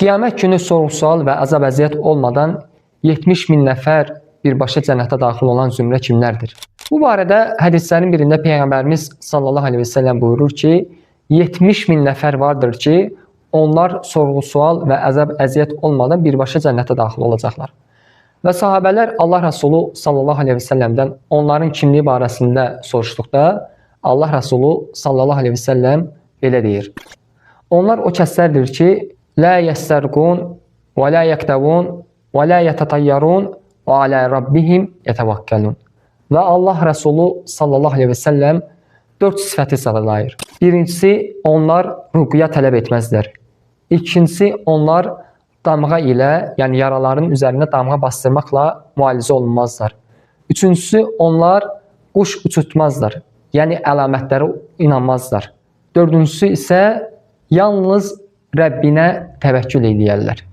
Qiyamət günü sorğu-sual və əzab-əziyyət olmadan 70 min nəfər birbaşa cənnətə daxil olan zümrə kimlərdir? Bu barədə hədislərin birində Peyğəmbərimiz sallallahu əleyhi və səlləm buyurur ki, 70 min nəfər vardır ki, onlar sorğu-sual və əzab-əziyyət olmadan birbaşa cənnətə daxil olacaqlar. Və sahabələr Allah Rəsulu sallallahu əleyhi və səlləmdən onların kimliyi barəsində soruşduqda Allah Rəsulu sallallahu əleyhi və səlləm belə deyir: Onlar o kəslərdir ki, la yəssərqun və la yəktəvun və la yətətayyarun və alə rabbihim yətəvəkkəlun. Və Allah Rəsulu sallallahu əleyhi və səlləm 4 sifəti sadalayır. Birincisi, onlar ruqya tələb etməzlər. İkincisi, onlar damğa ilə, yəni yaraların üzərinə damğa bastırmaqla müalicə olunmazlar. Üçüncüsü, onlar quş uçurtmazlar, yəni əlamətlərə inanmazlar. Dördüncüsü isə yalnız Rəbbinə təvəkkül eləyərlər.